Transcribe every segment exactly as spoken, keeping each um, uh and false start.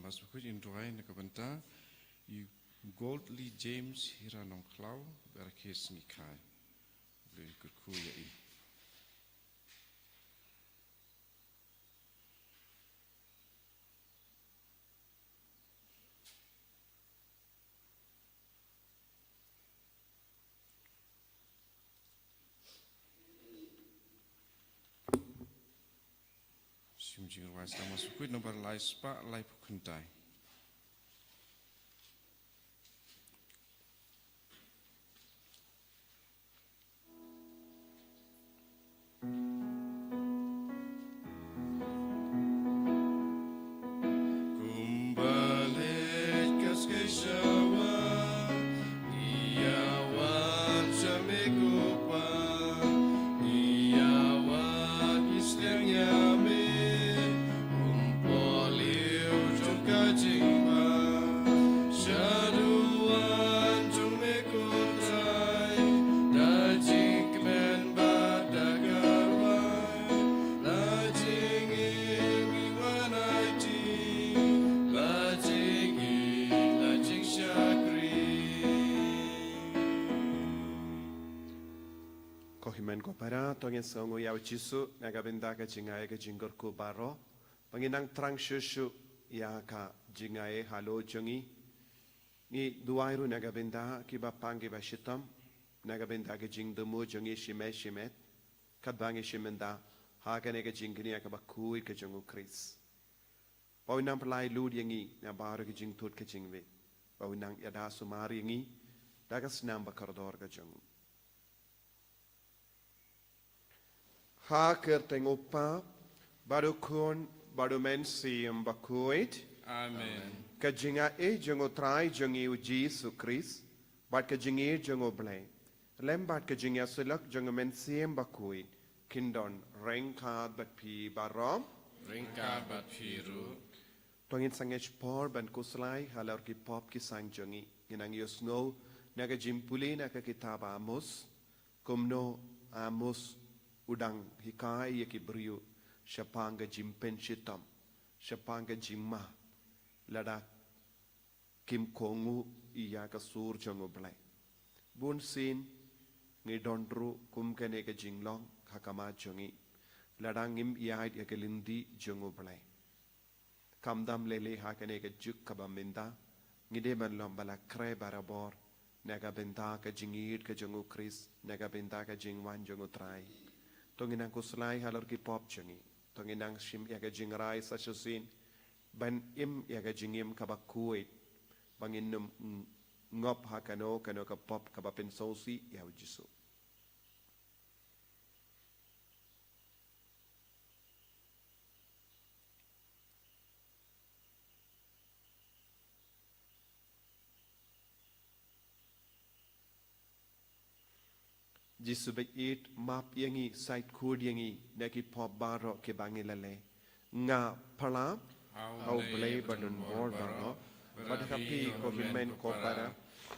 Mas bakhuid in duwai na ka bynta i Goldly James Hira Nongkhlaw, bad ka Sngi Khai. Blei kyrkhu ïa i. Shim jingrwai sa mas bakhuid nombar lai spah laiphew khyndai. Kumba leit ka skei shawa, ïa wan sha me ko Pa, ïa wan ki sdang ïa me, um poi liu jong ka jingbam, shaduwan jong me ko Trai, da jingkmen bad da ka rwai, la jingim ïa wan aiti, la jingim la jingshakri. Ko hynmen ko para, to ngin sngewnguh ïa u Jisu na ka bynta ka jingai ka jingkyrkhu baroh. Ba ngin nang thrang shuh shuh ïa ka jingai halor jong ngi. Ngi duwai ruh na ka bynta kiba pang kiba shitom, na ka bynta ka jingthmu jong ngi shimet shimet. Katba ngi shim bynta ha kane ka jingkñia kaba khuid ka jong u Khrist. Ba u nang pynlait lut ïa ngi na baroh ka jingthut ka jingwit. Ba u nang ïada sumar ïa ngi da ka snam ba kordor ka jong u. Ha ka kyrteng u Kpa, bad u Khun, bad u Mynsiem Bakhuid. Amen. Ka jingaiei jong u Trai jong ngi u Jisu Khrist, bad ka jingïeit jong u Blei, lem bad ka jingïasyllok jong u Mynsiem Bakhuid, kin don ryngkat bad phi baroh. Ryngkat bad phi ruh. To ngin sa ngeit por ban khuslai halor ki pop ki saiñ jong ngi. Ngin nang ïohsngew na ka jingpule na ka kitab Amos. Kumno Amos u dang hikai ïa ki briew shaphang ka jingpynshitom, shaphang ka jingma, lada kim kohnguh ïa ka sur jong u Blei. Bunsien ngi don ruh kum kane ka jinglong ha khmat jong ngi, lada ngim ïaid ïa ka lynti jong u Blei. Khamtam lei lei ha kane ka juk kaba mynta, ngi dei ban long ba la khreh barabor na ka bynta ka jingïeit ka jong u Khrist, na ka bynta ka jingwan jong u Trai. To ngin nang khuslai halor ki pop jong ngi. To ngin nang shim ïa ka jingrai sa shisien ban im ïa ka jingim kaba khuid, ba ngin ym ngop ha kano kano ka pop kaba pynsngewsih ïa u Jisu. Jisu baieit, map ïa ngi, shait khuid ïa ngi na ki pop baroh kiba ngi la leh. Nga phla ha u Blei ba donbor baroh, bad ha phi ko hynmen ko para,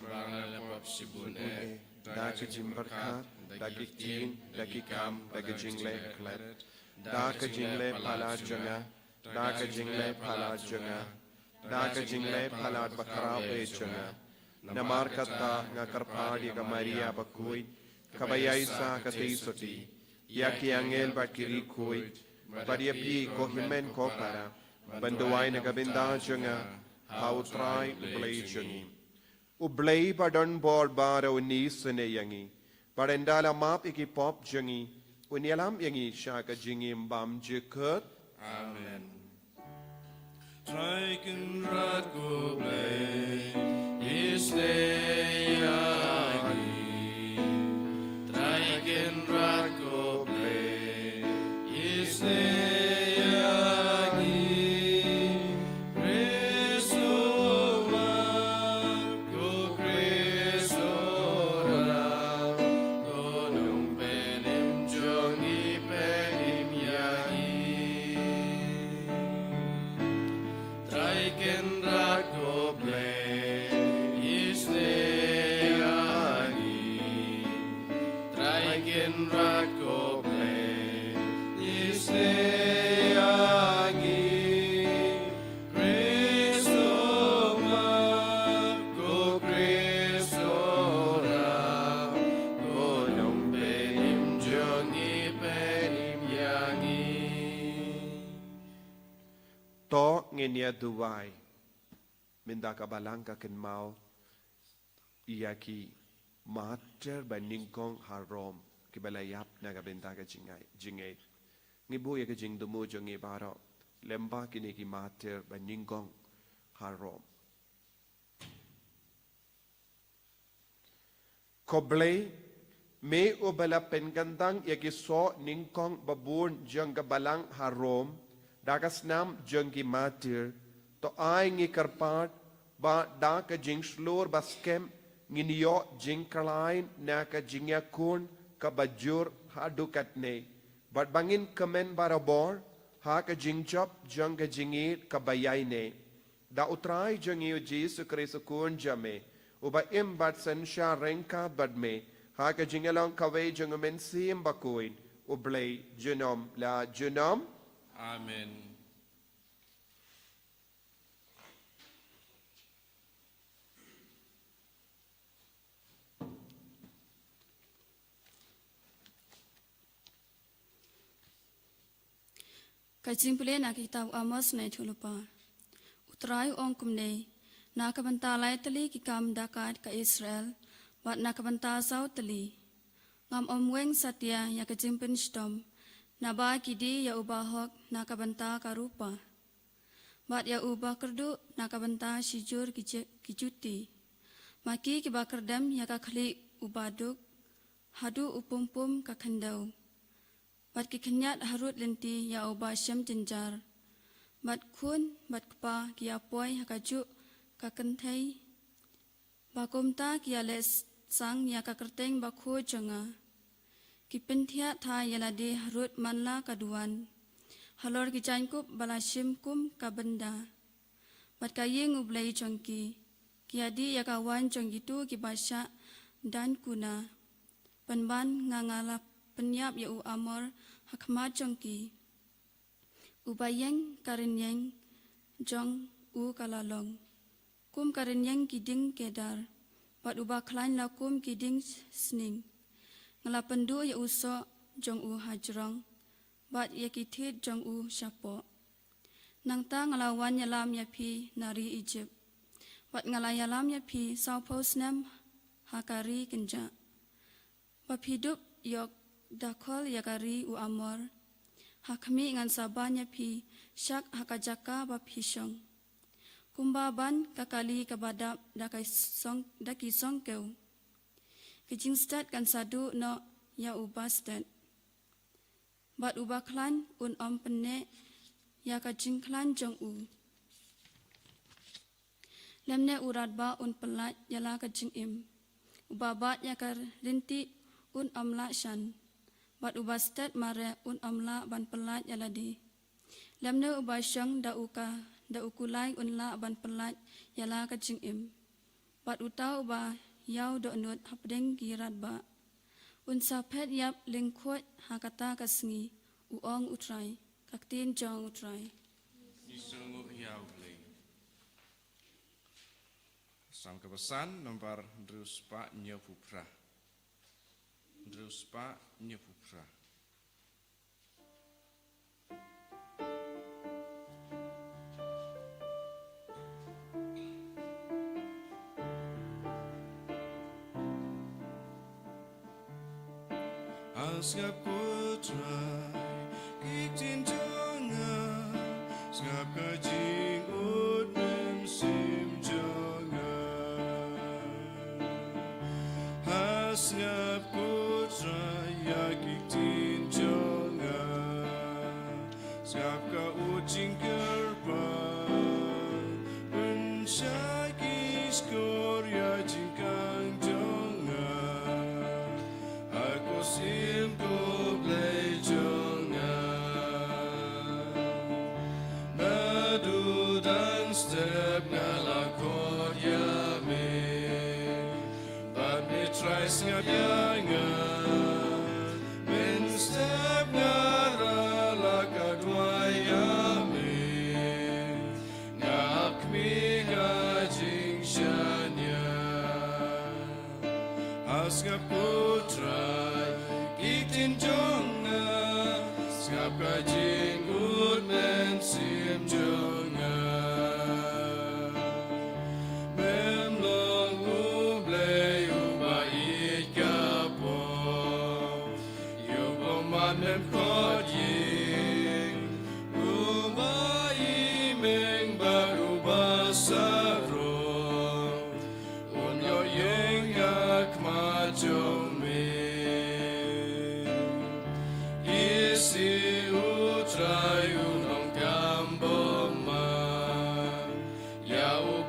ba nga la pop shibun eh, da ka jingpyrkhat, da ki ktien, da ki kam, da ka jingleh klet, da ka jingleh palat jong nga, da ka jingleh palat jong nga, da ka jingleh palat bakhraw eh jong nga. Namar kata nga kyrpad ïa ka Maria bakhuid, kaba ïaishah katei sotti, ïa ki angel bad ki riewkhuid, bad ïa phi ko hynmen ko para, ban duwai na ka bynta jong nga ha u Trai u Blei jong ngi. U Blei ba donbor baroh un isynei ïa ngi, bad ynda la map ïa ki pop jong ngi, un ïalam ïa ngi sha ka jingim bymjukut. Amen. Trai Kynrad ko Blei, isynei ïa ngi. Trai Kynrad ko Blei, isynei ïa ngi. Khrist u Wan, ko Khrist u Ran, ko nongpynim jong ngi, pynim ïa ngi. Trai Kynrad ko Blei, isynei ïa ngi. Trai Kynrad ko Blei, isynei ïa ngi. Khrist Nia duwai mynta ka Balang ka kynmaw ïa ki martir ba nyngkong ha Rom kiba la ïap na ka bynta ka jingngeit. Ngi buh ïa ka jingthmu jong ngi baroh lyngba kine ki martir ba nyngkong ha Rom. Ko Blei, me uba la pynkyntang ïa ki soh nyngkong babun jong ka Balang ha Rom da ka snam jong ki martir, to ai ngi kyrpad ba da ka jingshlur ba skhem ngin ïoh jingkhlaiñ na ka jingïakhun kaba jur haduh katne, bad ba ngin kmen barabor ha ka jingjop jong ka jingïeit kaba ïaineh. Da U Trai jong ngi U Jisu Khrist U Khun jong me, uba im bad synshar ryngkat bad me ha ka jingïalong kawei jong U Mynsiem Bakhuid, U Blei junom la junom. Amen. Ka jingpule na ka kitab u Amos na i thulpa. U Trai u ong kumne, na ka bynta lai tylli ki kam dakait ka Israel, bad na ka bynta saw tylli. Ngam ym weng satia ïa ka jingpynshitom, naba ki die ïa u bahok na ka bynta ka rupa. Bad ïa u bakyrduh na ka bynta shijur ki je-, ki juti. Ma ki kiba kyrdem ïa ka khlieh u baduk, haduh u pumpum ka khyndew. Bad ki khynñiat harud lynti ïa u ba shem jynjar. Bad khun, bad kpa ki ïa poi ha kajuh ka kynthei. Ba kumta ki ïa leh sang ïa ka kyrteng bakhuid jong nga. Ki pynthiah tha ïa lade harud man la ka duwan. Halor ki jaiñkup ba la shim kum ka bynda. Bad ka ïing U Blei jong ki. Ki ïa dih ïa ka waiñ jong kito kiba shah daiñ kuna. Pynban nga nga la pynïap ïa u Amor ha khmat jong ki. Uba ïeng ka rynïeng jong u ka la long kum ka rynïeng ki dieng kedar, bad uba khlaiñ la kum ki dieng sning. Nga la pynduh ïa u soh jong u ha jrong, bad ïa ki thied jong u shapoh. Nangta nga la wan ïalam ïa phi na ri Ijipt, bad nga la ïalam ïa phi sawphew snem ha ka ri kynjah. Ba phi dup ïoh da khol ïa ka ri u Amor. Ha khmih ngan sa ban ïa phi shak ha ka jaka ba phi shong. Kumba ban ka kali kaba dap da ka song, da ki songkew. Ka jingstet kan sa duh noh ïa uba stet. Bad uba khlaiñ un ym pynneh ïa ka jingkhlaiñ jong u. Lymne u radbah un pyllait ïa la ka jingim. Uba bat ïa ka rynti un ym lah shan. Bad uba stet mareh un ym lah ban pyllait ïa lade. Lymne uba shong da u ka, da u kulai un lah ban pyllait ïa la ka jingim. Bad uta uba ïaw dohnud hapdeng ki radbah. Un sa phet ïap lyngkhuid ha kata ka sngi, u ong U Trai, ka ktien jong U Trai. Ngi sngewnguh ïa U Blei. Salm kaba san, nambar hynriew spah hynñiewphew phra. Hynriew spah hynñiewphew phra. Sngap ko Trai, ki ktien jong nga, sngap ka jingud mynsiem jong nga. Ha sngap ko Trai ïa ki ktien jong nga. Sngap ka u jingkyrpad, pynshai ki shkor ïa jingkhang jong nga. Ha ko Syiem ko Blei jong nga. Naduh dang step nga la khot ïa me. Bad me Trai sngap ïa nga. Mynstep nga rah la ka duwai ïa me. Nga hap khmih ka jingshaniah. Ha sngap ko Trai, ki ktien jong nga. Sngap ka jingud mynsiem jong nga.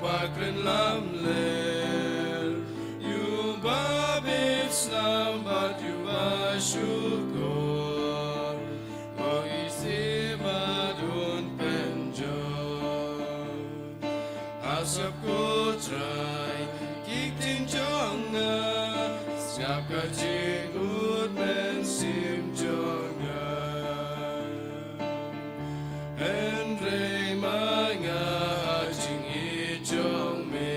Ba kren lamler, ïa u ba bit snam bad ïa u ba shukor, ba isih bad un pynjot. Ïasngap ko Trai, ki ktien jong nga, sngap ka jingud mynsiem jong nga. Hynrei ma nga ha jingïeit jong me,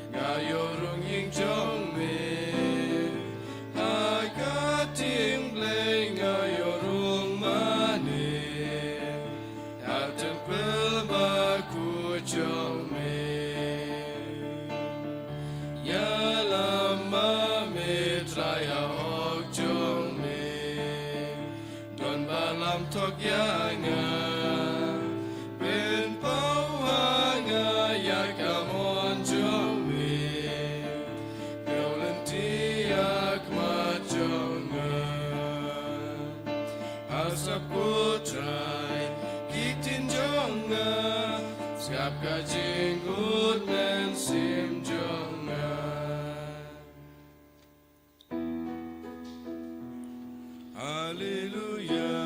nga ïoh rung ïing jong me. Ha ka ktien Blei nga ïoh rung mane, ha templ bakhuid jong me. Ïalam ma me Trai ha hok jong me. Don ba lam thok ïa nga, pynpaw ha nga ïa ka mon jong me. Pynlynti ïa ka khmat jong nga. Ïasngap ko Trai, ki ktien jong nga, sngap ka jingud mynsiem jong nga. Haleluya,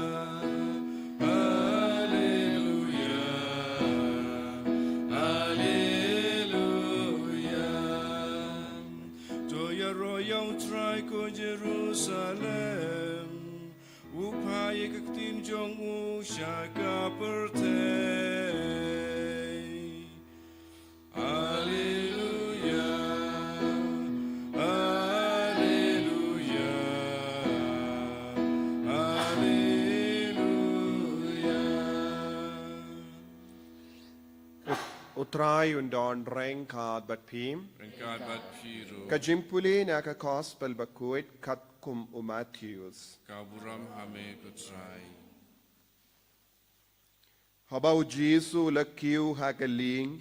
haleluya, haleluya. To ïaroh ïa u Trai ko Jerusalem, u phah ïa ka ktien jong u sha ka pyrthei. Haleluya, haleluya, haleluya. U Trai un don ryngkat bad phi. Ryngkat bad phi ruh. Ka jingpule na ka Gospel bakhuid katkum u Mathaios. Ka burom ha me ko Trai. Haba u Jisu u la kiew ha ka lieng,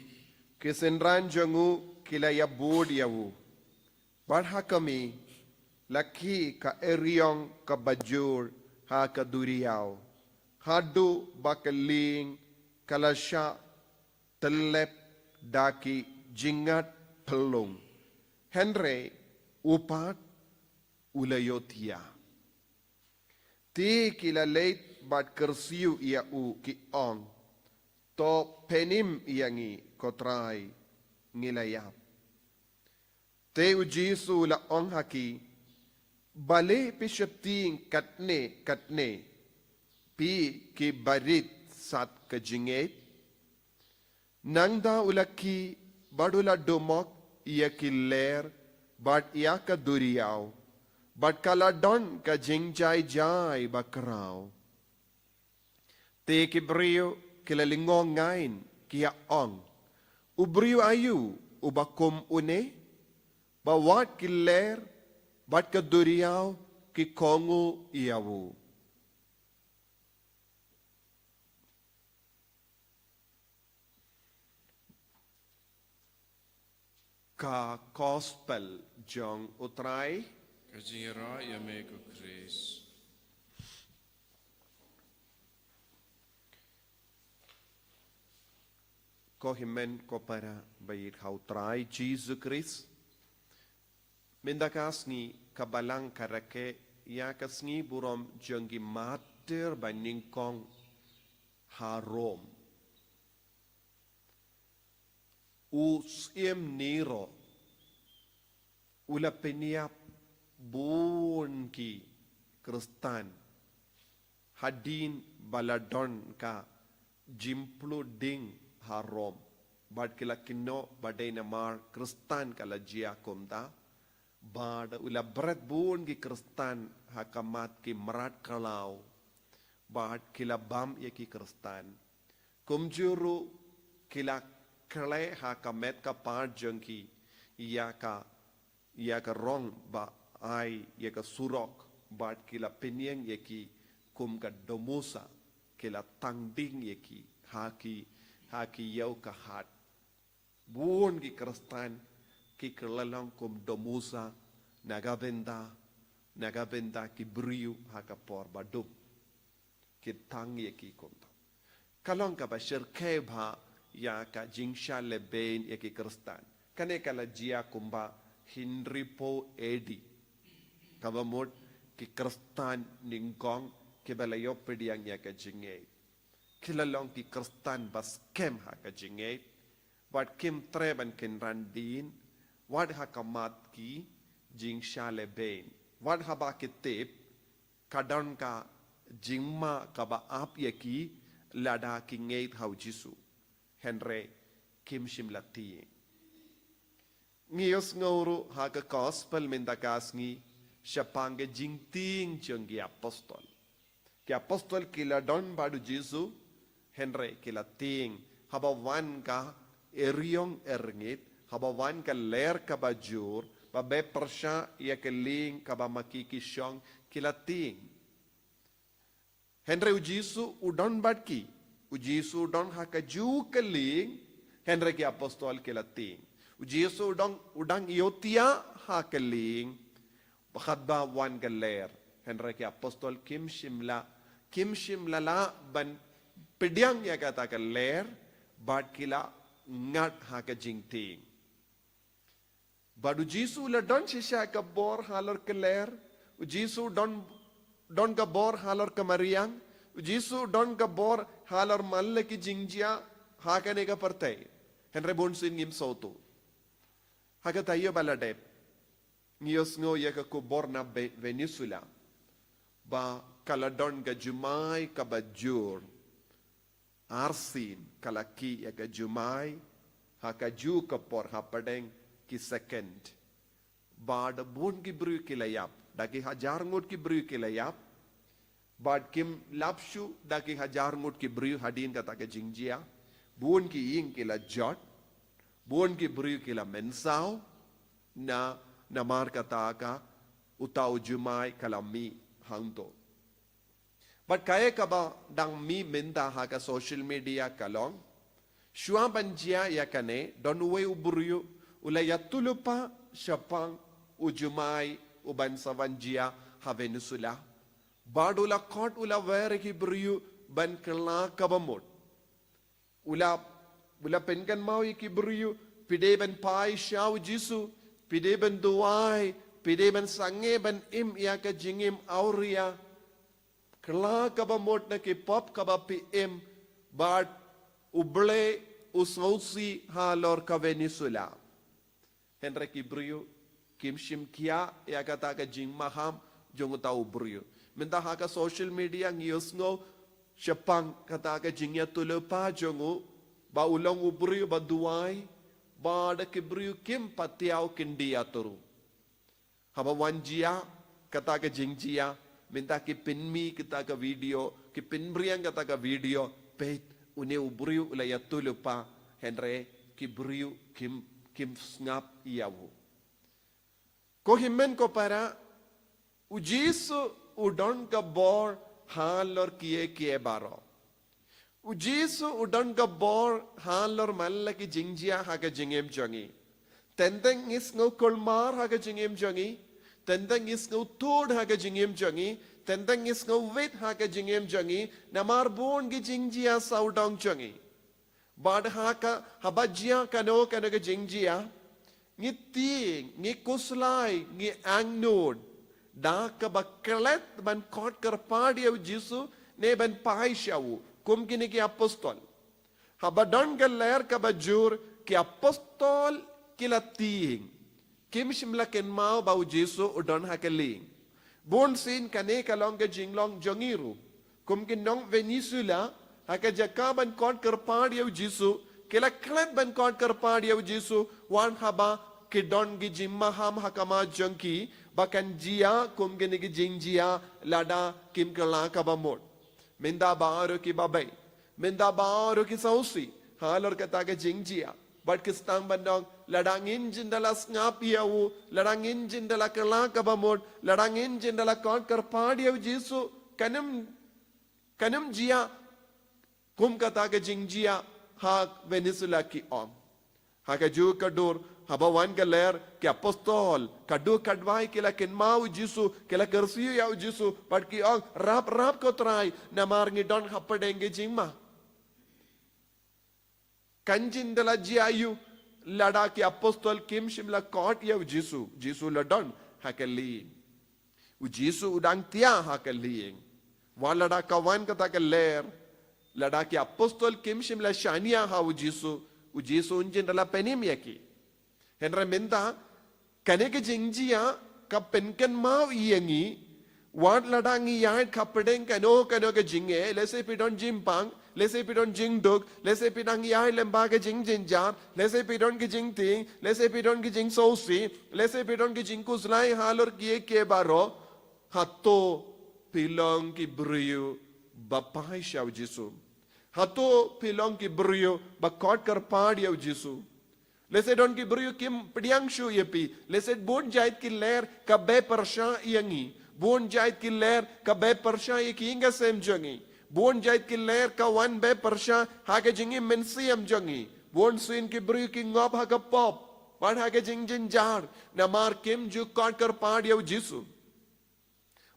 ki synran jong u ki la ïabud ïa u. Bad ha khmih, la khih ka eriong kaba jur ha ka duriaw, haduh ba ka lieng ka la shah tyllep da ki jingat phyllung. Hynrei u pat u la ïohthiah. Te ki la leit bad kyrsiew ïa u ki ong, to pynim ïa ngi ko Trai, ngi la ïap. Te u Jisu u la ong ha ki, balei phi sheptieng katne katne, phi ki barit sat ka jingngeit? Nangta u la khih bad u la dumok ïa ki lyer bad ïa ka duriaw, bad ka la don ka jingjai jai bakhraw. Te ki briew ki la lyngngoh ngein, ki ïa ong, u briew aïu uba kum une, ba wat ki lyer bad ka duriaw ki kohnguh ïa u. Ka Gospel jong u Trai. Ka jingïaroh ïa me ko Khrist. Ko hynmen ko para ba ïeit ha u Trai Jisu Khrist. Mynta ka sngi ka Balang ka rakhe ïa ka sngi burom jong ki martir ba nyngkong ha Rom. U Syiem Nero u la pynïap bun ki Khristan hadien ba la don ka jingpluh ding ha Rom. Bad ki la kynnoh ba dei namar Khristan ka la jia kumta. Bad u la bret bun ki Khristan ha khmat ki mrad khlaw. Bad ki la bam ïa ki Khristan. Kumjuh ruh ki la khleh ha ka met ka phad jong ki ïa ka, ïa ka rong ba ai ïa ka surok, bad ki la pynïeng ïa ki kum ka domusa, ki la tang ding ïa ki ha ki, ha ki ïew ka hat. Bun ki Khristan ki kylla long kum domusa na ka bynta, na ka bynta ki briew ha ka por ba dum. Ki tang ïa ki kumta. Ka long kaba shyrkhei bha ïa ka jingshah lehbein ïa ki Khristan. Kane ka la jia kumba hynriewphew A D. Kaba mut ki Khristan nyngkong kiba la ïoh pdiang ïa ka jingngeit. Ki la long ki Khristan ba skhem ha ka jingngeit. Wat kim treh ban kynran dien. Wat ha ka mat ki jingshah lehbein. Wat haba ki tip ka don ka jingma kaba ap ïa ki lada ki ngeit ha u Jisu. Hynrei kim shym la tieng. Ngi ïohsngew ruh ha ka gospel mynta ka sngi shaphang ka jingtieng jong ki apostol. Ki apostol ki la don bad u Jisu, hynrei ki la tieng, haba wan ka eriong erngit, haba wan ka ler kaba jur, ba beh pyrshah ïa ka lieng kaba ma ki ki shong, ki la tieng. Hynrei u Jisu u don bad ki. U Jisu u don ha ka juh ka lieng, hynrei ki apostol ki la tieng. U Jisu u don, u dang ïohthiah ha ka lieng, ba katba wan ka ler, hynrei ki apostol kim shym la, kim shym la lah ban pdiang ïa kata ka ler, bad ki la ngat ha ka jingtieng. Bad u Jisu u la don shisha ka bor halor ka ler, u Jisu u don, don ka bor halor ka mariang, u Jisu u don ka bor halor man la ki jingjia ha kane ka pyrthei. Hynrei bunsien ngim sngewthuh. Ha ka taïew ba la dep, ngi ïohsngew ïa ka khubor na Be-, Venezuela, ba ka la don ka jumai kaba jur. Arsien ka la khih ïa ka jumai, ha ka juh ka por hapdeng ki second. Bad bun ki briew ki la ïap, da ki hajar ngut ki briew ki la ïap. Bad kim lap shuh da ki hajar ngut ki briew hadien kata ka jingjia. Bun ki ïing ki la jot, bun ki briew ki la mynsaw, na, namar kata ka, uta u jumai ka la mih hangto. Bad kaei kaba dang mih mynta ha ka social media ka long, shuwa ban jia ïa kane, don uwei u briew u la ïathuhlypa shaphang u jumai uban sa wan jia ha Venezuela. Bad u la khot, u la wer ïa ki briew ban kylla kaba mut. U la, u la pynkynmaw ïa ki briew, phi dei ban phai sha u Jisu, phi dei ban duwai, phi dei ban sangeh ban im ïa ka jingim awria. Kylla kaba mut na ki pop kaba phi im, bad U Blei u sngewsih halor ka Venezuela. Hynrei ki briew kim shym khia ïa kata ka jingmaham jong uta u briew. Mynta ha ka social media ngi ïohsngew shaphang kata ka jingïathuhlypa jong u, ba u long u briew ba duwai, bad ki briew kim patiaw kyndit ïa u. Haba wan jia kata ka jingjia, mynta ki pynmih kata ka video, ki pynbriang kata ka video, peit une u briew u la ïathuhlypa, hynrei ki briew kim, kim sngap ïa u. Ko hynmen ko para, u Jisu u don ka bor halor kiei kiei baroh. U Jisu u don ka bor halor man la ki jingjia ha ka jingim jong ngi. Teng teng ngi sngew kulmar ha ka jingim jong ngi. Teng teng ngi sngew thut ha ka jingim jong ngi. Teng teng ngi sngew wit ha ka jingim jong ngi. Namar bun ki jingjia sawdong jong ngi. Bad ha ka, haba jia kano kano ka jingjia, ngi tieng, ngi khuslai, ngi angnud da kaba klet ban khot kyrpad ïa u Jisu ne ban phai sha u, kum kine ki apostol. Haba don ka ler kaba jur, ki apostol ki la tieng. Kim shym la kynmaw ba u Jisu u don ha ka lieng. Bunsien kane ka long ka jinglong jong ngi ruh. Kum ki nong Venezuela, ha ka jaka ban khot kyrpad ïa u Jisu, ki la klet ban khot kyrpad ïa u Jisu, wat haba ki don ki jingmaham ha khmat jong ki, ba kan jia kum kine ki jingjia lada kim kylla kaba mut. Mynta baroh ki babe. Mynta baroh ki sngewsih halor kata ka jingjia. Bad ki sdang ban ong, lada ngin jin da la sngap ïa u, lada ngin jin da la kylla kaba mut, lada ngin jin da la khot kyrpad ïa u Jisu, kan ym, kan ym jia kum kata ka jingjia ha Venezuela, ki ong. Ha kajuh ka dur, haba wan ka ler, ki apostol, ka duk ka dwai ki la kynmaw u Jisu, ki la kyrsiew ïa u Jisu, bad ki ong, rap, rap ko Trai, namar ngi don hapdeng ki jingma. Kan jin da la jia ïa u lada ki apostol kim shym la kot ïa u Jisu. Jisu la don ha ka lieng. U Jisu u dang thiah ha ka lieng. Wat lada ka wan kata ka lyer, lada ki apostol kim shym la shaniah ha u Jisu, u Jisu un jin da la pynim ïa ki. Hynrei mynta kane ka jingjia ka pynkynmaw ïa ngi, wat lada ngi ïaid hapdeng kano kano ka jingeh, lehse phi don jingpang, lehse phi don jingduk, lehse phi dang ïaid lyngba ka jingjynjar, lehse phi don ka jingtieng, lehse phi don ka jingsngewsih, lehse phi don ka jingkhuslai halor kiei kiei baroh, hato phi long ki briew ba phai sha u Jisu? Hato phi long ki briew ba kot kyrpad ïa u Jisu? Lehse don ki briew kim pdiang shuh ïa phi. Lehse bun jait ki lyer ka beh pyrshah ïa ngi. Bun jait ki lyer ka beh pyrshah ïa ki ïing ka sem jong ngi. Bun jait ki lyer ka wan beh pyrshah ha ka jingim mynsiem jong ngi. Bun sien ki briew ki ngop ha ka pop bad ha ka jingjynjar namar kim ju kot kyrpad ïa u Jisu.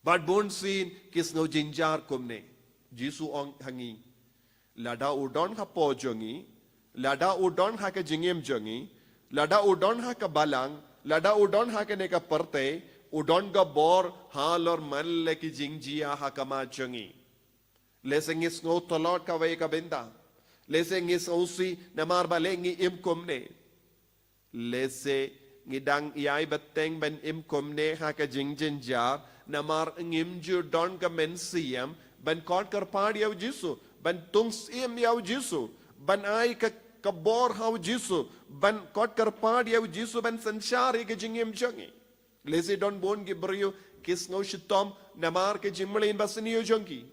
Bad bun sien ki sngew jynjar kumne. Jisu ong ha ngi, lada u don hapoh jong ngi, lada u don ha ka jingim jong ngi, lada u don ha ka balang, lada u don ha kane ka pyrthei, u don ka bor halor man la ki jingjia ha khmat jong ngi. Lehse ngi sngew tlot kawei ka bynta. Lehse ngi sngewsih namar balei ngi im kumne. Lehse ngi dang ïai bteng ban im kumne ha ka jingjynjar namar ngim ju don ka mynsiem ban kot kyrpad ïa u Jisu, ban tungsiem ïa u Jisu, ban ai ka, ka bor ha u Jisu, ban kot kyrpad ïa u Jisu ban synshar ïa ka jingim jong ngi. Lehse don bun ki briew ki sngew shitom namar ka jingmlien basniew jong ki.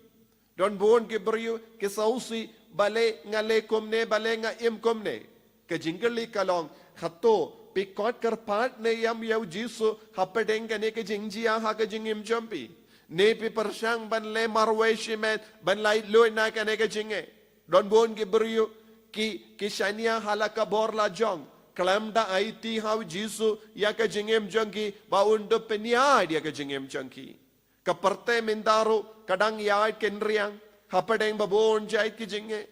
Don bun ki briew ki sngewsih, balei nga leh kumne, balei nga im kumne. Ka jingkylli ka long, hato phi kot kyrpad ne em ïa u Jisu hapdeng kane ka jingjia ha ka jingim jong phi? Ne phi pyrshang ban leh marwei shimet ban laitluid na kane ka jingeh? Don bun ki briew ki, ki shaniah ha la ka bor la jong khlem da aiti ha u Jisu ïa ka jingim jong ki ba un dup pynïaid ïa ka jingim jong ki. Ka pyrthei mynta ruh ka dang ïaid kynriang hapdeng ba bun jait ki jingeh.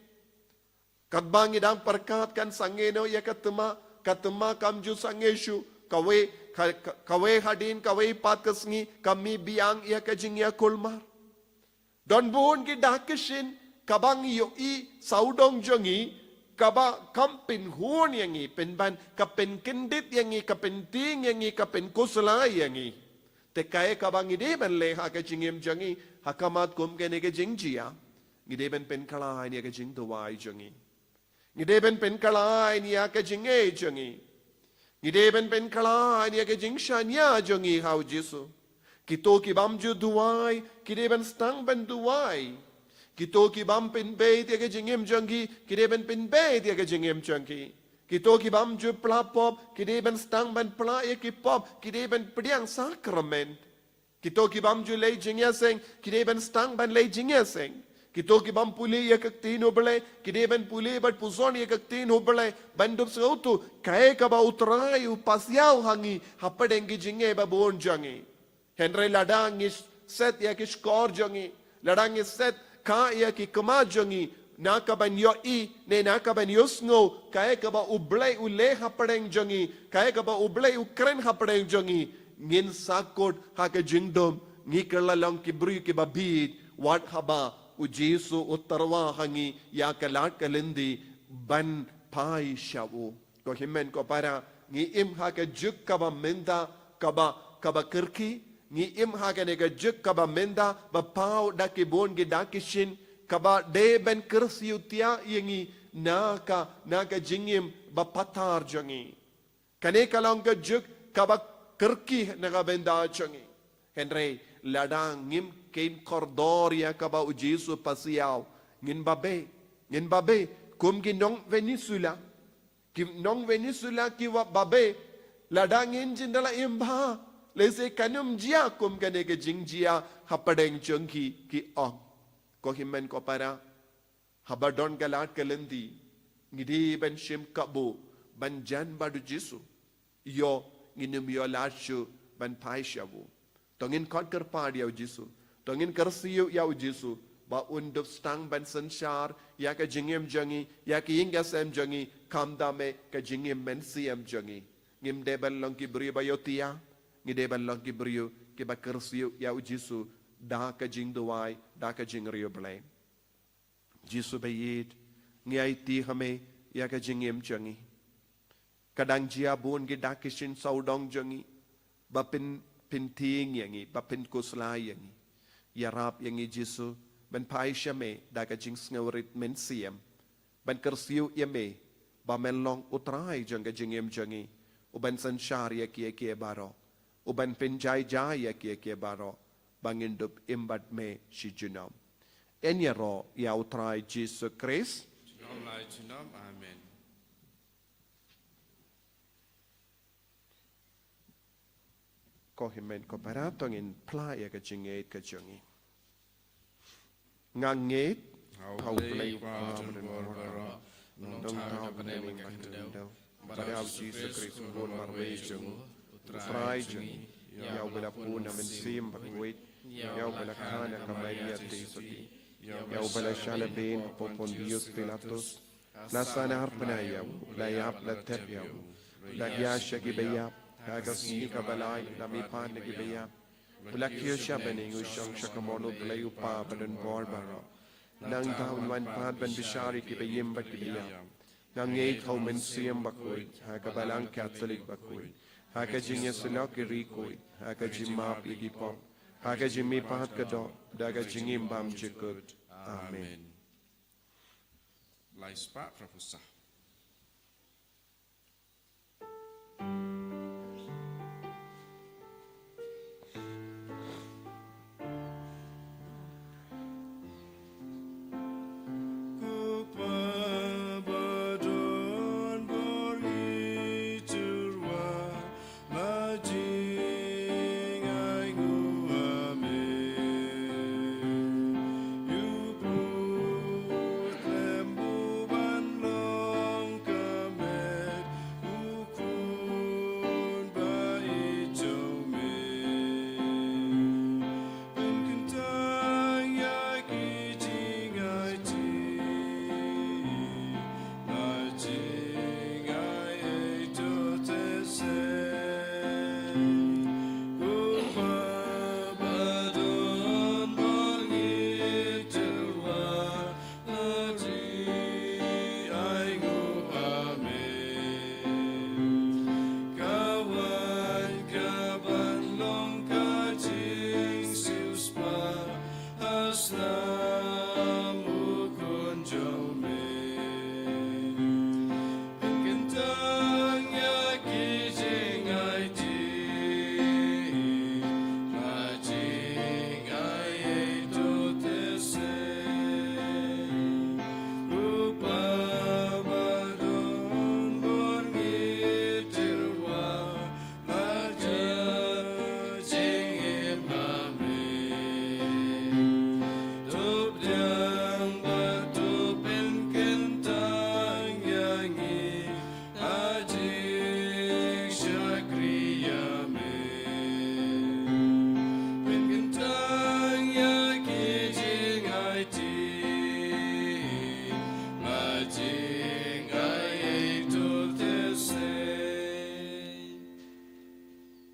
Katba ngi dang pyrkhat kan sangeh noh ïa ka thymmai, ka thymmai kam ju sangeh shuh, kawei, ka, ka, kawei hadien kawei pat ka sngi ka mih biang ïa ka jingïakulmar. Don bun ki dak ki shin kaba ngi ïohi sawdong jong ngi, kaba kam pynhun ïa ngi, pynban, ka pynkyndit ïa ngi, ka pyntieng ïa ngi, ka pynkhuslai ïa ngi. Te kaei kaba ngi dei ban leh ha ka jingim jong ngi ha khmat kum kane ka jingjia? Ngi dei ban pynkhlaiñ ïa ka jingduwai jong ngi. Ngi dei ban pynkhlaiñ ïa ka jingngeit jong ngi. Ngi dei ban pynkhlaiñ ïa ka jingshaniah jong ngi ha u Jisu. Kito ki bym ju duwai ki dei ban sdang ban duwai. Kito ki bym pynbeit ïa ka jingim jong ki ki dei ban pynbeit ïa ka jingim jong ki. Kito ki bym ju pla pop ki dei ban sdang ban pla ïa ki pop, ki dei ban pdiang sakramen. Kito ki bym ju leh jingïaseng ki dei ban sdang ban leh jingïaseng. Kito ki bym pule ïa ka ktien U Blei ki dei ban pule bad pynshong ïa ka ktien U Blei ban dup sngewthuh kaei kaba U Trai u pasiaw ha ngi hapdeng ki jingeh ba bun jong ngi. Hynrei lada ngi set ïa ki shkor jong ngi, lada ngi set ka ïa ki khmat jong ngi na ka ban ïohi ne na ka ban ïohsngew kaei kaba U Blei u leh hapdeng jong ngi, kaei kaba U Blei u kren hapdeng jong ngi, ngin sa kut ha ka jingdum, ngi kylla long ki briew kiba bieit wat haba u Jisu u tyrwa ha ngi ïa ka lad ka lynti ban phai sha u. Ko hynmen ko para, ngi im ha ka juk kaba mynta kaba, kaba kyrkieh, ngi im ha kane ka juk kaba mynta ba paw da ki bun ki dak ki shin, kaba dei ban kyrsiew thiah ïa ngi na ka, na ka jingim ba pathar jong ngi. Kane ka long ka juk kaba kyrkieh na ka bynta jong ngi. Hynrei lada ngim kheiñ kordor ïa kaba u Jisu pasiaw, ngin babe, ngin babe kum ki nong Venezuela. Ki nong Venezuela ki wa babe, lada ngin jin da la im bha, lehse kan ym jia kum kane ka jingjia hapdeng jong ki, ki ong. Ko hynmen ko para, haba don ka lad ka lynti, ngi dei ban shim kabu ban jan bad u Jisu. Ïoh ngin ym ïoh lad shuh ban phai sha u. To ngin khot kyrpad ïa u Jisu. To ngin kyrsiew ïa u Jisu ba un dup sdang ban synshar ïa ka jingim jong ngi, ïa ka ïing ka sem jong ngi, khamtam eh ka jingim mynsiem jong ngi. Ngim dei ban long ki briew ba ïohthiah, ngi dei ban long ki briew kiba kyrsiew ïa u Jisu da ka jingduwai, da ka jingriewblei. Jisu ba ïeit, ngi aiti ha me ïa ka jingim jong ngi. Ka dang jia bun ki dak ki shin sawdong jong ngi, ba pyn, pyntieng ïa ngi, ba pynkhuslai ïa ngi. Ïarap ïa ngi Jisu, ban phai sha me da ka jingsngewrit mynsiem, ban kyrsiew ïa me ba men long u Trai jong ka jingim jong ngi, u ban synshar ïa kiei kiei baroh, u ban pynjai jai ïa kiei kiei baroh, ba ngin dup im bad me shi junom. Yn ïaroh ïa u Trai Jisu Khrist. Junom la junom. Amen. Ko hynmen ko para, to ngin phla ïa ka jingngeit ka jong ngi. Nga ngeit ha U Blei U Kpa badonbor baroh, nongthaw na bneng bad ka khyndew, bad ha U Jisu Khrist u khun marwei jong u, u Trai jong ngi, ïa uba la pun ha Mynsiem Bakhuid, ïa uba la kha na ka Maria Theisotti, ïa uba la shah lehbeiñ hapoh Pontius Pilatus, la sahnarphna ïa u, la ïap, la thep ïa u, u la jia sha kiba ïap, ha ka sngi kaba lai u la mihpat na kiba ïap, u la kiew sha bneng, u shong sha kamon U Blei U Kpa badonbor baroh. Nangta un wan pat ban bishar ïa kiba im bad kiba ïap. Nga ngeit ha U Mynsiem Bakhuid, ha ka Balang Katholik bakhuid, ha ka jingïasyllok ki riewkhuid, ha ka jingmap ïa ki pop, ha ka jingmihpat ka doh, da ka jingim bymjukut. Amen. Lai spah phra phew saw.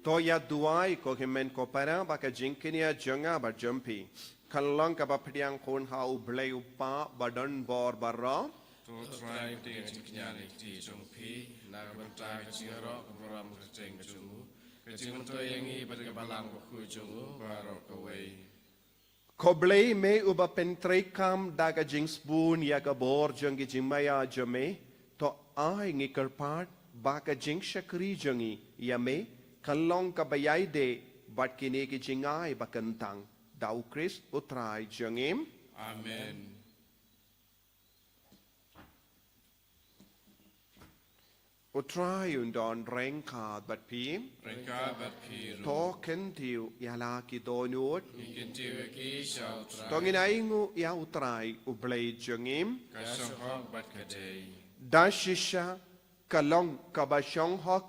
To ïa duwai, ko hynmen ko para, ba ka jingkñia jong nga bad jong phi kan long kaba pdiang khun ha U Blei U Kpa badonbor baroh. To Trai, pdiang ka jingkñia na ka kti jong phi, na ka bynta ka jingïaroh ka burom kyrteng ka jong u, ka jingmyntoi ïa ngi bad ka Balang Bakhuid jong u baroh kawei. Ko Blei, me uba pyntreikam da ka jingsbun ïa ka bor jong ki jingmaïa jong me, to ai ngi kyrpad ba ka jingshakri jong ngi ïa me kan long kaba ïaideh bad kine ki jingai ba kyntang. Da U Khrist U Trai jong ngi. Amen. U Trai un don ryngkat bad phi. Ryngkat bad phi ruh. To kyntiew ïa la ki dohnud. Ngi kyntiew ïa ki sha U Trai. To ngin ainguh ïa U Trai U Blei jong ngi. Ka shong hok bad ka dei. Da shisha ka long kaba shong hok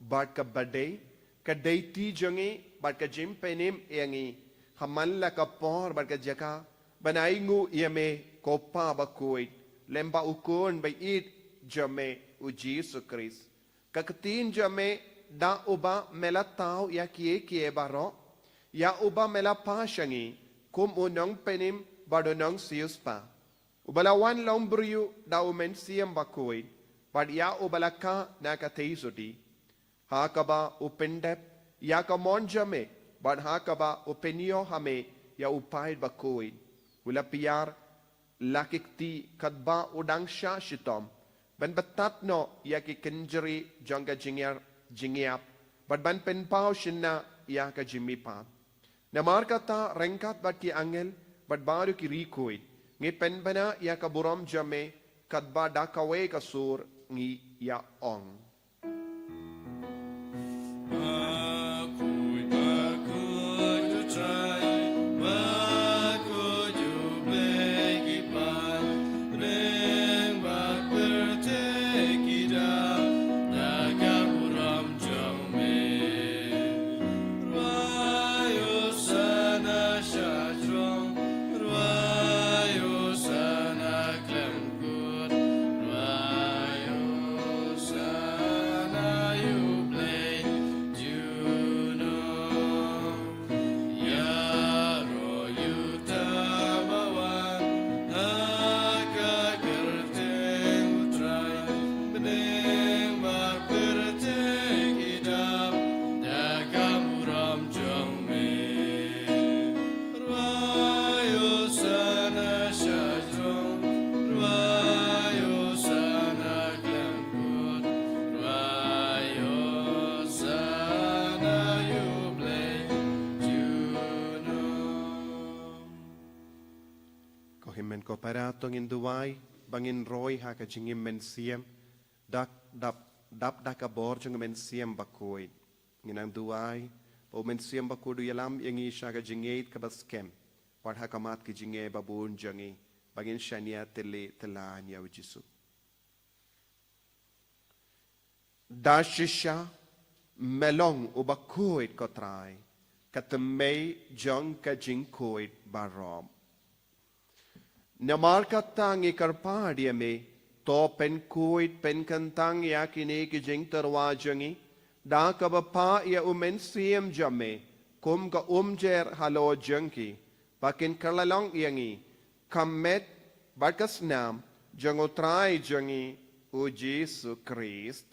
bad kaba dei, ka dei ti jong ngi bad ka jingpynim ïa ngi ha man la ka por bad ka jaka, ban ainguh ïa me ko Pa bakhuid, lem bad u Khun ba ïeit jong me u Jisu Khrist. Ka ktien jong me da uba me la thaw ïa kiei kiei baroh, ïa uba me la phah sha ngi kum u nongpynim bad u nongsiewspah, uba la wan long briew da u Mynsiem Bakhuid, bad ïa uba la kah na ka theisotti. Ha kaba u pyndep ïa ka mon jong me, bad ha kaba u pynïoh ha me ïa u paid bakhuid, u la pdiang la ki kti katba u dang shah shitom, ban batai noh ïa ki kynjri jong ka jingïar jingïap, bad ban pynpaw shynna ïa ka jingmihpat. Namar kata ryngkat bad ki angel bad baroh ki riewkhuid, ngi pynbna ïa ka burom jong me, katba da kawei ka sur ngi ïa ong. Ko hynmen ko para, to ngin duwai ba ngin roi ha ka jingim mynsiem, da dap, dap da ka bor jong u Mynsiem Bakhuid. Ngin nang duwai ba u Mynsiem Bakhuid u ïalam ïa ngi sha ka jingïeit kaba skhem, wat ha khmat ki jingeh babun jong ngi, ba ngin shaniah tylli tyllan ïa u Jisu. Da shisha me long u bakhuid, ko Trai, ka tymmen jong ka jingkhuid baroh. Namar kata ngi kyrpad ïa me, to pynkhuid pynkyntang ïa kine ki jingtyrwa jong ngi da kaba phah ïa u Mynsiem jong me kum ka umjer halor jong ki, ba kin kylla long ïa ngi ka met bad ka snam jong u Trai jong ngi u Jisu Khrist.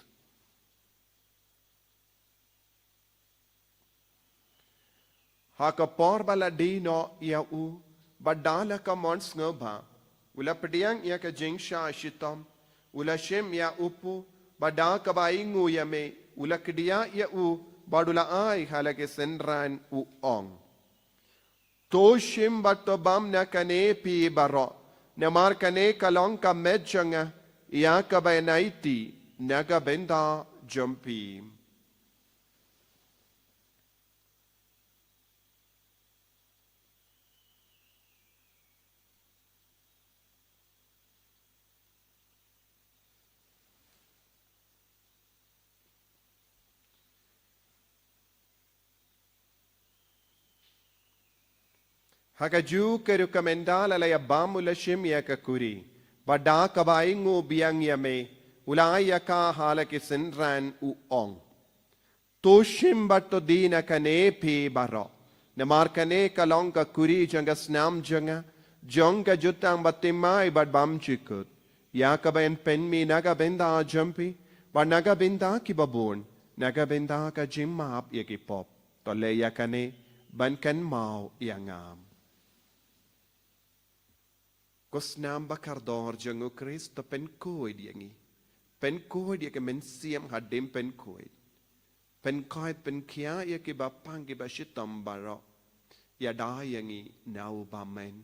Ha ka por ba la die noh ïa u, bad da la ka mon sngewbha u la pdiang ïa ka jingshah shitom, u la shim ïa u kpu, bad da kaba ainguh ïa me u la kdiah ïa u, bad u la ai ha la ki synran, u ong: To shim bad to bam na kane phi baroh, namar kane ka long ka met jong nga, ïa kaba yn aiti na ka bynta jong phi. Ha kajuh ka rukom ynda la ïa bam u la shim ïa ka kuri, bad da kaba ainguh biang ïa me u la ai ïa ka ha la ki synran, u ong: To shim bad to die na kane phi baroh, namar kane ka long ka kuri jong ka snam jong nga, jong ka jutang bathymmai bad bymjukut, ïa kaba yn pynmih na ka bynta jong phi bad na ka bynta kiba bun, na ka bynta ka jingmap ïa ki pop. To leh ïa kane ban kynmaw ïa nga. Ko snam ba kordor jong u Khrist, to pynkhuid ïa ngi. Pynkhuid ïa ki mynsiem hadien pynkhuid. Pynkhuid pynkhia ïa kiba pang kiba shitom baroh. Ïada ïa ngi na u bymman.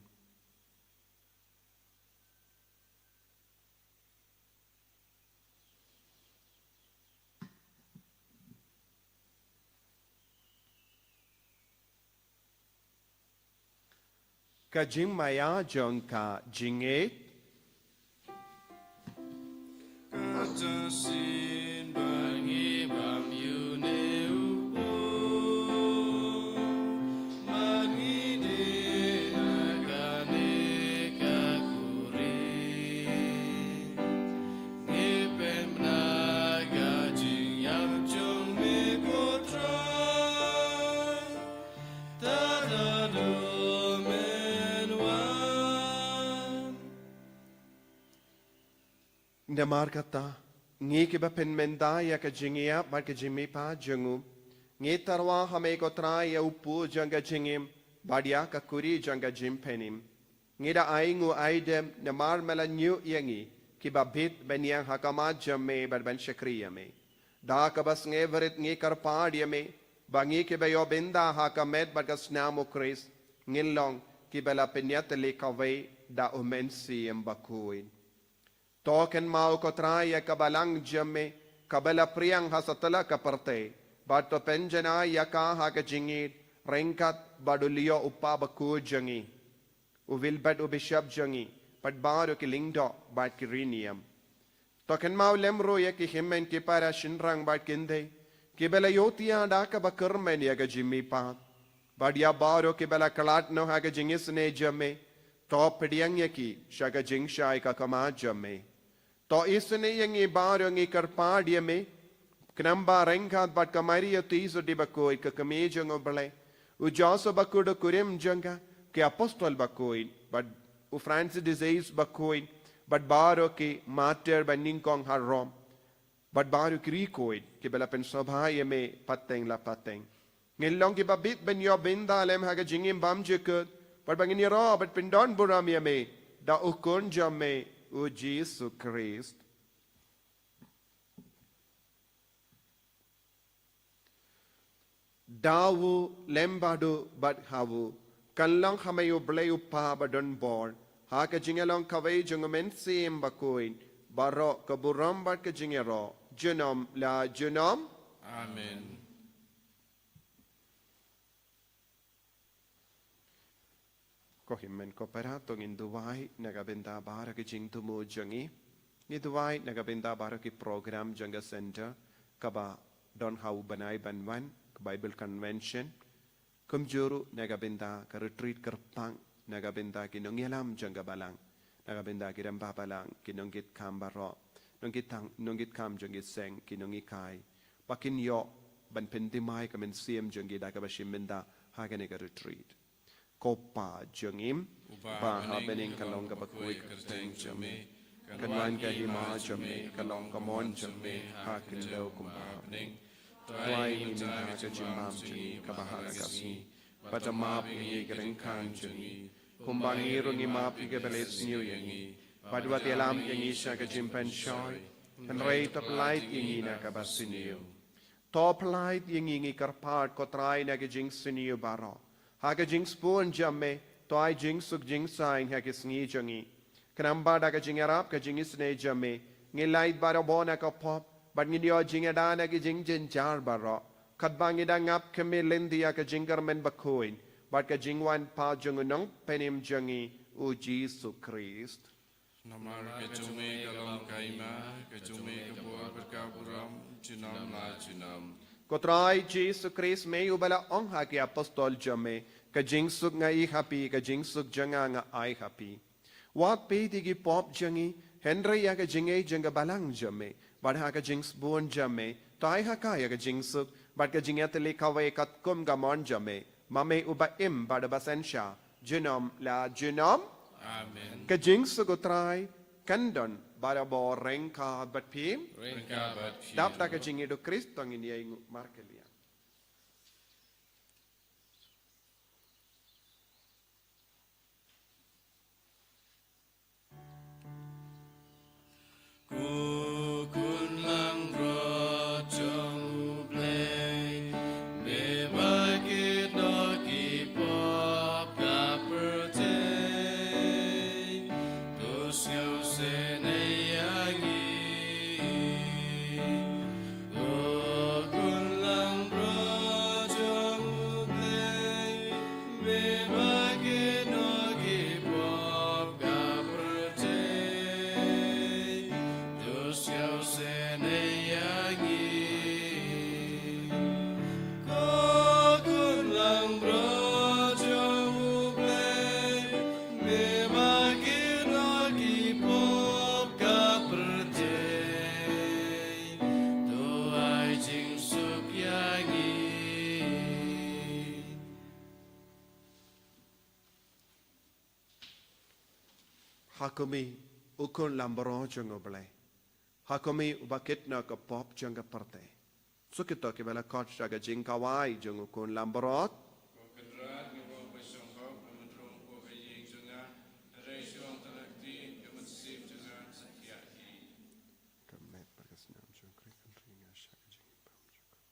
Ka jingmaïa jong ka jingngeit. Kata shisien ba ngi bam ïa une u pop, bad ngi die na kane Namar kata, ngi kiba pynmynta ïa ka jingïap bad ka jingmihpat jong u, ngi tyrwa ha me ko Trai ïa u puoh jong ka jingim bad ïa ka kuri jong ka jingpynim. Ngi da ai nguh ai dem namar me la ñiuh ïa ngi kiba bit ban ïeng ha khmat jong me bad ban shakri ïa me. Da kaba sngewrit ngi kyrpad ïa me ba ngi kiba ïoh bynta ha ka met bad ka snam u Khrist ngin long kiba la pynïatylli kawei da u Mynsiem Bakhuid. To kynmaw ko Trai ïa ka balang jong me kaba la phriang ha satlak ka pyrthei, bad to pynjanai ïa ka ha ka jingïeit ryngkat bad u Leo u Kpa bakhuid jong ngi, u Wilbert u Bishop jong ngi, bad baroh ki lyngdoh bad ki rynïeng. To kynmaw lem ruh ïa ki hynmen ki para shynrang bad kynthei kiba la ïohthiah da kaba kyrmen ïa ka jingmihpat, bad ïa baroh kiba la khlad noh ha ka jingisynei jong me, to pdiang ïa ki sha ka jingshai ka khmat jong me. To isynei ïa ngi baroh, ngi kyrpad ïa me, khnang ba ryngkat bad ka Maria Theisotti bakhuid ka kmie jong u Blei, u Joseph bakhuid u kurim jong ka, ki apostol bakhuid, bad u Francis de Sales bakhuid, bad baroh ki martyr ba nyngkong ha Rome, bad baroh ki riewkhuid kiba la pynsngewbha ïa me pateng la pateng. Ngin long kiba bit ban ïoh bynta lem ha ka jingim bymjukut, bad ba ngin ïaroh bad pyndonburom ïa me da u Khun jong me u Jisu Khrist. Da u, lem bad u, bad ha u, kan long ha me u Blei u Kpa badonbor, ha ka jingïalong kawei jong u Mynsiem Bakhuid, baroh ka burom bad ka jingïaroh junom la junom. Amen. Ko hynmen ko para, to ngin duwai na ka bynta baroh ki jingthmu jong ngi. Ngi duwai na ka bynta baroh ki program jong ka center kaba don ha u bnai ban wan, ka Bible Convention. Kumjuh ruh na ka bynta ka retreat kyrpang, na ka bynta ki nongïalam jong ka balang, na ka bynta ki rangbah balang, ki nongkitkam baroh, nongkit tang, nongkitkam jong ki seng, ki nonghikai, ba kin ïoh ban pynthymmai ka mynsiem jong ki da kaba shim bynta ha kane ka retreat. Ko Pa jong ngi, uba ha bneng, ka long kaba khuid ka kyrteng jong me. Kan wan ka hima jong me, kan long ka mon jong me ha khyndew kumba ha bneng. To ai ïa ngi mynta ka jingbam jong ngi kaba ha ka sngi, bad to map ïa ngi ki ryngkang jong ngi, kumba ngi ruh ngi map ïa kiba leh sniew ïa ngi. Bad wat ïalam ïa ngi sha ka jingpynshoi, hynrei to pyllait ïa ngi na kaba sniew. To pyllait ïa ngi, ngi kyrpad ko Trai, na ki jingsniew baroh. Ha ka jingsbun jong me, to ai jingsuk jingsaiñ ha ki sngi jong ngi. Khnang ba da ka jingïarap ka jingisynei jong me, ngin lait barabor na ka pop, bad ngin ïoh jingïada na ki jingjynjar baroh, katba ngi dang ap khmih lynti ïa ka jingkyrmen bakhuid bad ka jingwan pat jong u Nongpynim jong ngi, u Jisu Khrist. Namar ka jong me ka long ka hima, ka jong me ka bor bad ka burom junom la junom. Ko Trai Jisu Khrist, me uba la ong ha ki apostol jong me, ka jingsuk nga ai ha phi, ka jingsuk jong nga nga ai ha phi. Wat peit ïa ki pop jong ngi, hynrei ïa ka jingngeit jong ka balang jong me, bad ha ka jingsbun jong me, to ai ha ka ïa ka jingsuk bad ka jingïatylli kawei katkum ka mon jong me, ma me uba im bad uba synshar junom la junom. Amen. Ka jingsuk u Trai kan don barabor ryngkat bad phi. Ryngkat bad phi. Dap da ka jingïeit u Khrist to ngin ïainguh markylliang. Ko Khun langbrot jong U Blei, me ba kit noh ki pop ka pyrthei, to sngewsynei ïa ngi. Ko Khun langbrot jong U Blei, me ba kit noh ki pop ka pyrthei, to sngewsynei ïa ngi. Ko Khun langbrot jong U Blei, me ba kit noh ki pop ka pyrthei, to ai jingsuk ïa ngi. Ha kumne, U Khun langbrot jong U Blei, ha ka mih uba kit noh ka pop jong ka pyrthei. Suk ïa kito kiba la khot sha ka jingkawei jong u Khun Lambrot. Ko Kynrad, ngi ong ba shong hok, ba mynrung ko ba ïing jong nga, hynrei shong tang ha ka ktien ka mynsiem jong nga, sa thiah hi. Ka met bad ka snam jong U Khrist kan ri nga sha ka jingim bymjukut.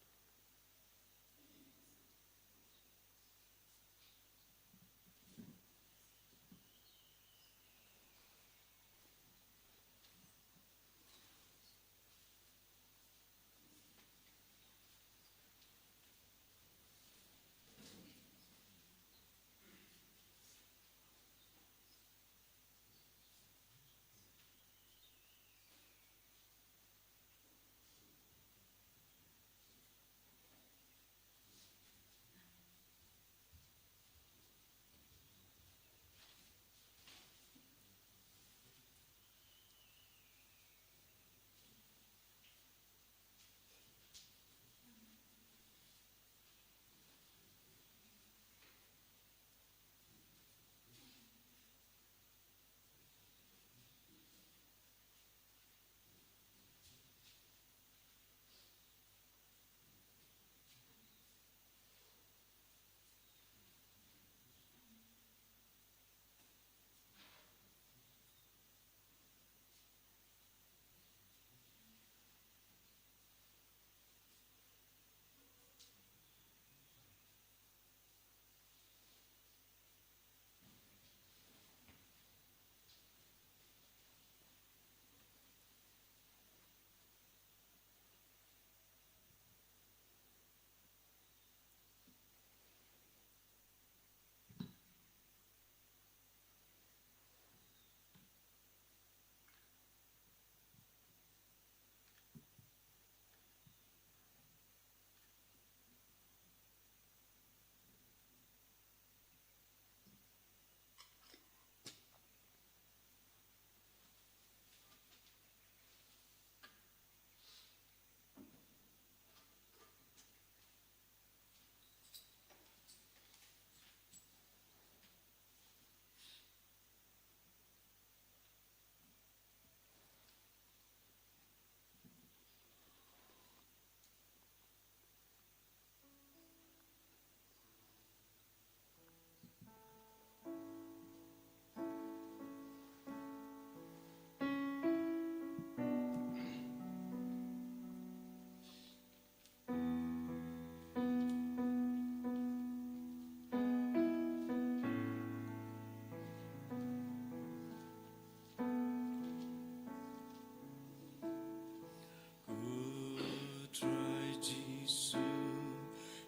Ko Trai Jisu,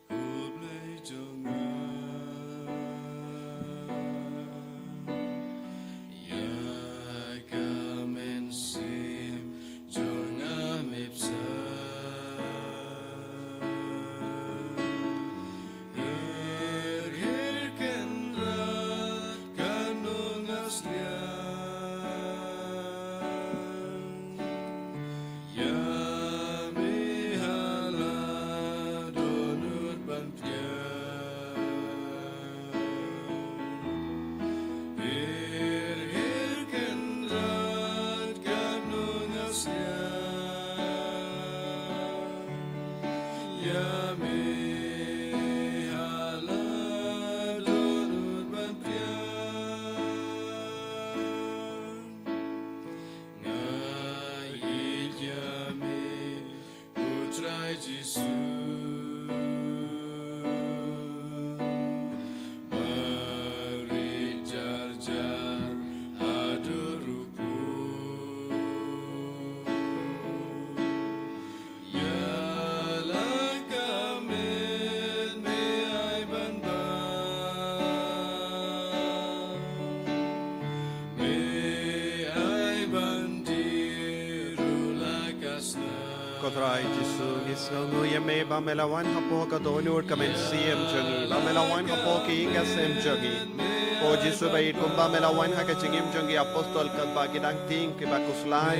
ko Blei jong nga, ïa ka mynsiem jong nga me bsa. Her, her kynrad, katno nga sliang. Ïa me ha la dohnud ban thiah. Her, her kynrad, katno nga sliang. Ïa me ha la dohnud ban thiah. Nga ïeit ïa me, ko Trai Jisu. Marit jar jar haduh ruh pud. Ïa la ka met me ai ban bam. Me ai ban dih ruh la ka snam. Ko Trai Jisu, ngi sngewnguh ïa me ba me la wan hapoh ka dohnud ka mynsiem jong ngi, ba me la wan hapoh ka ïing ka sem jong ngi. Ko Jisu baieit, kumba me la wan ha ka jingim jong ki apostol katba ki dang tieng kiba khuslai,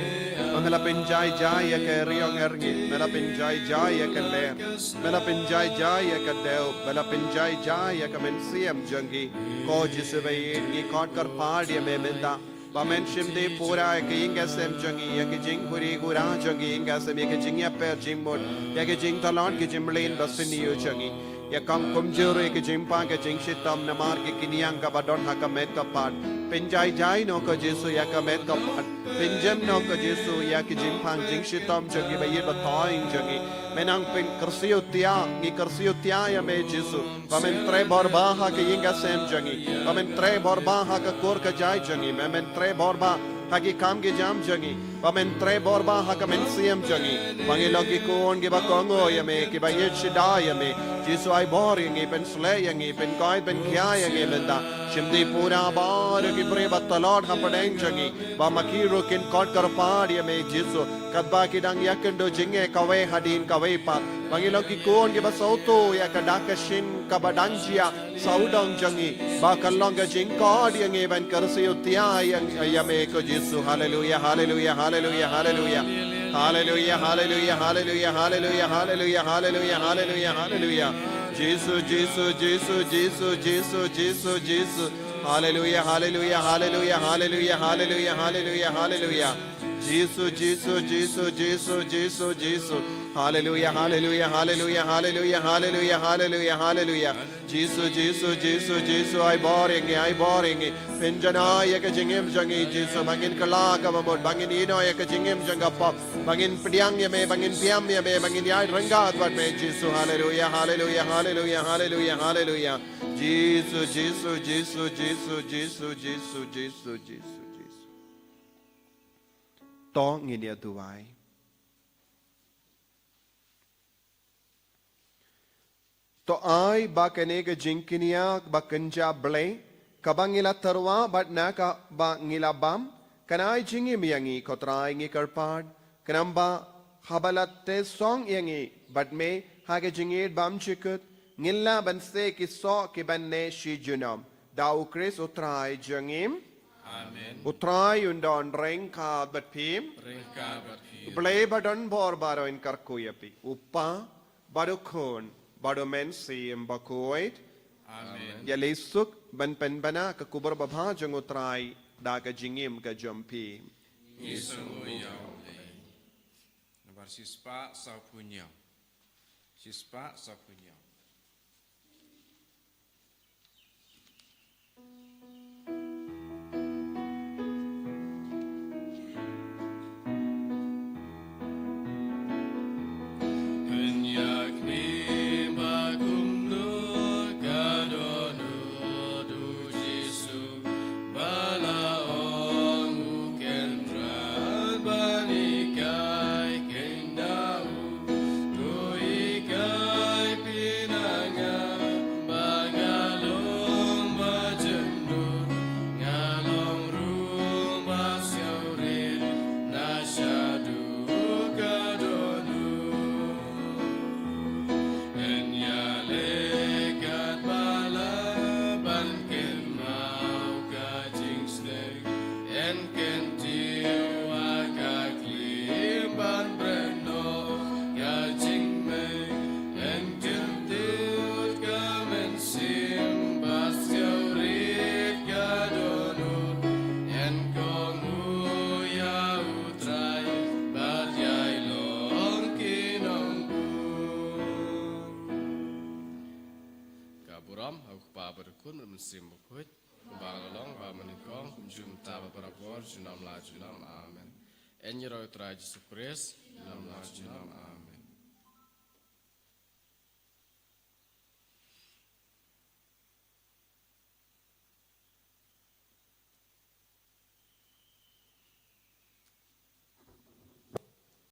ba me la pynjai jai ïa ka riewngeit, me la pynjai jai ïa ka lyer, me la pynjai jai ïa ka dew, me la pynjai jai ïa ka mynsiem jong ki. Ko Jisu baieit, ngi khot kyrpad ïa me mynta. Ba men shim dih pura ïa ka ïing ka sem jong ngi, ïa ka jinghuri hura jong ngi ïing ka sem, ïa ka jingïapher jingmut, ïa ka jingtlot ka jingmlien ba sniew jong ngi. Ïa kam kumjuh ruh ïa ka jingpang ka jingshitom namar ka kynïang kaba don ha ka met ka phad. Pynjai jai noh ko Jisu ïa ka met ka phad. Pynjem noh ko Jisu ïa ka jingpang jingshitom jong ki ba ïeit ba thoiñ jong ngi. Men nang pynkyrsiew tiah, ngi kyrsiew tiah ïa me Jisu. Ba men trei bor bha ha ka ïing ka sem jong ngi. Ba men trei bor bha ha ka kur ka jai jong ngi. Ba men trei bor bha ha ki kam ki jam jong ngi. Ba men trei bor bha ha ka mynsiem jong ngi. Ba ngi long ki khun kiba kohnguh ïa me, kiba ïeit shida ïa me. Jisu ai bor ïa ngi, pynshlei ïa ngi, pynkoit pynkhia ïa ngi mynta. Shim dih pura baroh ki briew ba tlot hapdeng jong ngi. Ba ma ki ruh kin khot kyrpad ïa me Jisu. Katba ki dang ïakynduh jingeh kawei hadien kawei pat. Ba ngi long ki khun kiba sngewthuh ïa ka dak ka shin kaba dang jia sawdong jong ngi. Ba kan long ka jingkhot ïa ngi ban kyrsiew tiah ïa, ïa me ko Jisu. Haleluia, haleluia, haleluia, haleluia. Haleluia, haleluia, haleluia, haleluia, haleluia, haleluia, haleluia, haleluia. Jisu, Jisu, Jisu, Jisu, Jisu, Jisu, Jisu. Haleluia, haleluia, haleluia, haleluia, haleluia, haleluia, haleluia. Jisu, Jisu, Jisu, Jisu, Jisu, Jisu. Haleluia, haleluia, haleluia, haleluia, haleluia, haleluia, haleluia. Jisu, Jisu, Jisu, Jisu, ai bor ïa ngi, ai bor ïa ngi. Pynjanai ïa ka jingim jong ngi Jisu, ba ngin kylla kaba mut, ba ngin ïehnoh ïa ka jingim jong ka pop, ba ngin pdiang ïa me, ba ngin biang ïa me, ba ngin ïaid ryngkat bad me Jisu. Haleluia, haleluia, haleluia, haleluia, haleluia. Jisu, Jisu, Jisu, Jisu, Jisu, Jisu, Jisu, Jisu. To ngin ïa duwai. To ai ba kane ka jingkñia ba kynja blei, kaba ngi la tyrwa bad na kaba ngi la bam, kan ai jingim ïa ngi ko Trai ngi kyrpad, khnang ba haba la teh song ïa ngi bad me ha ka jingïeit bymjukut, ngin lah ban seh ki soh kiban neh shi junom. Da U Khrist U Trai jong ngi. Amen. U Trai un don ryngkat bad phi. Ryngkat bad phi. Blei ba don bor baroh un kyrkhu ïa phi. U Kpa, bad U Khun, bad U Mynsiem Bakhuid. Amen. Ïaleh suk ban pynbna ka khubor babha jong U Trai da ka jingim ka jong phi. Ngi sngewnguh ïa U Blei. Nambar shispah sawphew hynñiew. Shispah sawphew hynñiew. Ka burom ha U Kpa bad U Khun bad U Mynsiem Bakhuid. Kumba la long, ba mynnyngkong, kumjuh mynta, ba barabor, junom la junom. Amen. Yn ïaroh ïa U Trai Jisu Khrist. Junom la junom.